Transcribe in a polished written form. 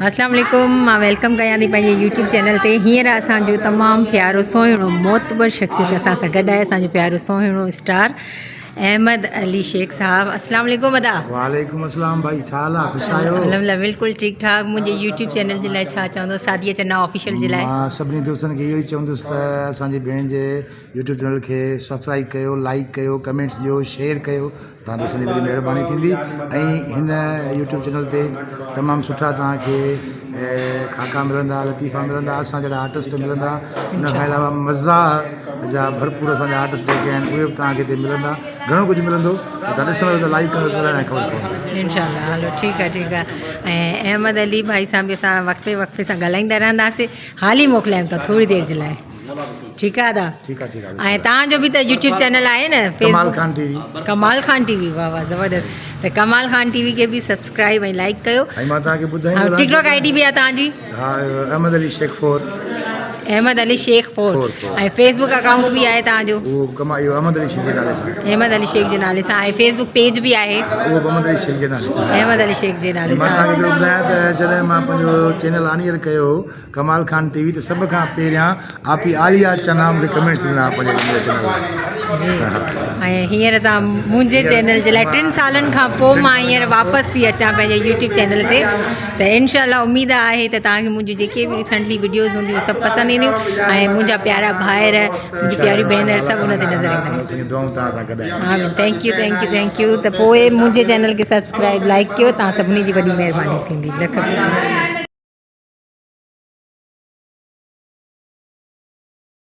اسلام عليڪم مان welcome ڪيان ٿي پنهنجي يوٽيوب چينل تي هينئر اسان جو تمام پيارو سهڻو معتبر شخصيت اسان سان گڏ آهي اسان جو پيارو سهڻو اسٽار احمد علي شيخ صاحب اسلام عليڪم ادا. وعليڪم السلام ڀائي ڇا حال آ خوش آهيو. الحمدلله بلڪل ٺيڪ ٺاڪ منهنجي يوٽيوب چينل جي لاء ڇا چوندو سعديه چنا آفيشل جي لاء. مان سڀني دوستن کي اهو ئي چوندس ته اسان جي ڀيڻ جي يوٽيوب چينل کي سبسڪرائب ڪيو لائيڪ ڪيو ڪمينٽس ڏيو شيئر ڪيو توهان دوستن جي وڏي مهرباني ٿيندي ۽ هن يوٽيوب چينل تي تمام سٺا توهان کي خاڪا ملندا لطيفا ملندا اسان جهڙا آرٽسٽ ملندا ان کان علاوه مزاح جا ڀرپور اسان جا آرٽسٽ جيڪي آهن اهي به توهان کي هتي ملندا گهڻو ڪجهه ملندو توهان ڏسندو ته لائيڪ ڪندو ته خبر پوندي انشاء الله هلو ٺيڪ آهي ٺيڪ آهي ۽ احمد علي ڀائي سان به اسان وقفي وقفي سان ڳالهائيندا رهنداسين حالي موڪلايون ٿا ٿوري دير جي لاء ٺيڪ آ ادا ٺيڪ آ ٺيڪ آ ۽ توهان جو به ته يوٽيوب چينل آهي نه Kamal Khan T V Kamal Khan T V واه واه زبردست ته ڪمال خان ٽي وي کي به سبسڪرائب ۽ لائڪ ڪيو ۽ مان توهان کي ٻڌائيندو ٽڪ ٽاڪ I D به آ توهان جي ها Ahmed Ali Shaikh four Ahmed Ali Shaikh four ۽ Facebook account به آهي توهان جو اهو ڪما اهو احمد علي شيخ جي نالي سان احمد علي شيخ جي نالي سان ۽ فيس بڪ پيج به آهي اهو به احمد علي شيخ جي نالي سان احمد علي شيخ جي نالي مان سان توهان کي هڪڙو ٻڌايان ته جڏهن مان پنهنجو چينل آن ايئر ڪيو ڪمال خان ٽي وي تي سڀ کان پهريان آپي عاليه چنا مونکي ڪمينٽس ڏنا پنهنجي چينل لاء. جي ۽ هينئر تان منهنجي چينل جي لاء ٽن سالن کان پوء مان هينئر واپس ٿي اچان پنهنجي يوٽيوب چينل تي ته انشاء الله اميد آهي ته توهان کي منهنجون جيڪي به ريسنٽلي وڊيوز هونديون سڀ پسند اينديون ۽ منهنجا پيارا ڀائر منهنجي پياري ڀينر سڀ ان تي نظر ايندا آمين thank you thank you thank you ته پوء منهنجي چينل کي سبسڪرائب لائڪ ڪيو توهان سڀني جي وڏي مهرباني ٿيندي لک.